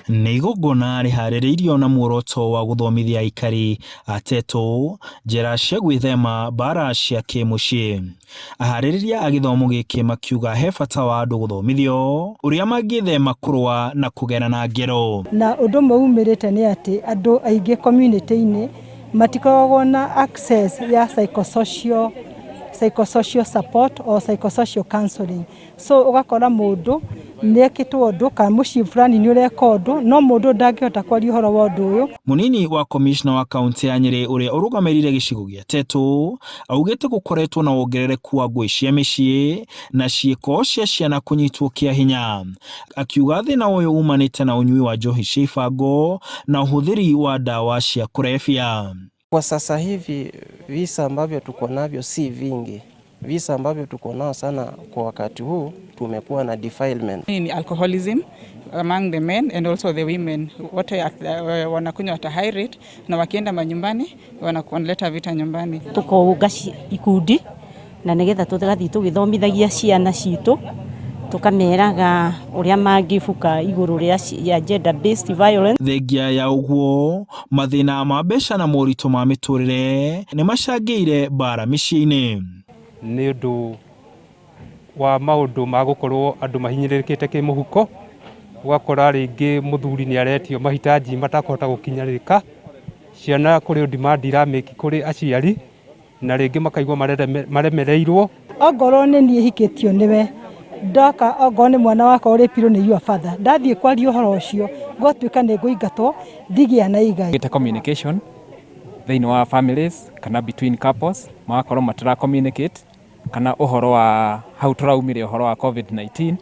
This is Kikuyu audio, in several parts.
Nĩ igongona rĩharĩrĩirio na muoroto wa gũthomithia aikari a Tetu njĩra cia gwĩthema mbara cia kĩmũciĩ. Aharĩrĩria a gĩthomo gĩkĩ makiuga he bata wa andũ gũthomithio ũrĩa mangĩthema kũrũa na kũgerana ngero. Na ũndũ ũmwe umĩrĩte nĩ atĩ andũ aingĩ community-inĩ matikoragwo na access ya psychosocial support or psychosocial counseling. So ũgakora mũndũ nĩ ekĩtwo ũndũ kana mũciĩ fulani nĩ ũreka ũndũ, no mũndũ ndangĩhota kwaria ũhoro wa ũndũ ũyũ. Mũnini wa komishna wa kaunti ya Nyĩrĩ ũrĩa ũrũgamĩrĩire gĩcigo gĩa Tetu augĩte gũkoretwo na wongerereku wa ngũĩ cia mĩciĩ na ciĩko cia ciana kũnyitwo kĩa hinya. Akiuga thĩna ũyũ umanĩte na ũnyui wa njohi cia ibango na ũhũthĩri wa ndawa cia kũrebia. Kwa sasa hivi visa ambavyo tuko navyo si vingi. Visa ambavyo tuko nao sana kwa wakati huu, tumekuwa na defilement. Ni alcoholism among the men and also the women, wote wanakunywa at a high rate, na wakienda manyumbani wanaleta vita nyumbani. Tukonga ikundi na nigetha tũgathiĩ tũgĩthomithagia ciana citũ, tũkameraga ũrĩa mangĩbuka igũrũ rĩa gender based violence. Thengia ya ũguo, mathĩna ma mbeca na moritũ ma mĩtũrĩre nĩ macangĩire mbara mĩciĩ-inĩ. Nĩ ũndũ wa maũndũ ma gũkorwo andũ mahinyĩrĩrĩkĩte kĩmũhuko, ũgakora rĩngĩ mũthuri nĩ aretio mahitaji matakũhota gũkinyĩrĩka, ciana kũrĩ demand iramĩki kũrĩ aciari, na rĩngĩ makaigua maremereirwo. Ongorwo nĩ niĩ hikĩtio nĩwe, ndoka ongorwo nĩ mwana wakwa ũrĩpirwo nĩ your father, ndathiĩ kwaria ũhoro ũcio gwatuĩka nĩ ngũingatwo, ndigĩa na igai. Gĩte communication thĩinĩ wa families kana between couples, magakorwo matira communicate, kana ũhoro wa hau tũraumire, ũhoro wa COVID-19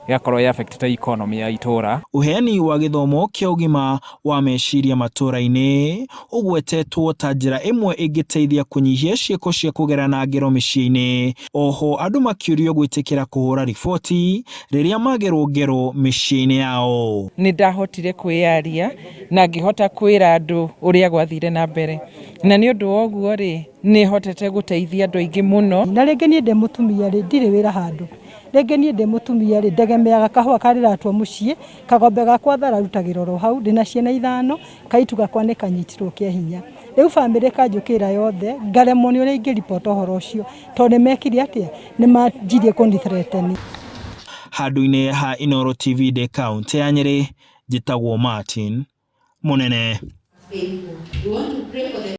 ĩgakorwo ĩ affect economy ya itũra. Ũheani wa gĩthomo kĩa ũgima wa meciria matũra-inĩ ũgwetetwo ta njĩra ĩmwe ĩngĩteithia kũnyihia ciĩko cia kũgerana ngero mĩciĩ-inĩ. Oho andũ makĩũrio gwĩtĩkĩra kũhũra riboti rĩrĩa magerwo ngero mĩciĩ-inĩ yao. Nĩ ndahotire kwĩyaria na ngĩhota kwĩra andũ ũrĩa gwathire na mbere, na nĩ ũndũ wa ũguo rĩ, nĩ hotete gũteithia andũ aingĩ mũno. Na rĩngĩ niĩ ndĩ mũtumia rĩ, ndirĩ wĩra handũ. Rĩngĩ niĩ ndĩ mũtumia rĩ, ndegemeaga kahũa karĩratwo mũciĩ, kagombe gakwa thararutagĩra oro hau, ndĩna ciana 5, kaitu gakwa nĩ kanyitirwo kĩa hinya. Rĩu bamĩrĩ ĩkanjũkĩrĩra yothe, ngaremwo nĩ ũrĩa ingĩribota ũhoro ũcio, tondũ nĩ mekire atĩa, nĩ manjirie kũni threaten. Handũ-inĩ ha Inooro TV ndĩ kaũntĩ ya Nyĩrĩ, njĩtagwo Martin Mũnene.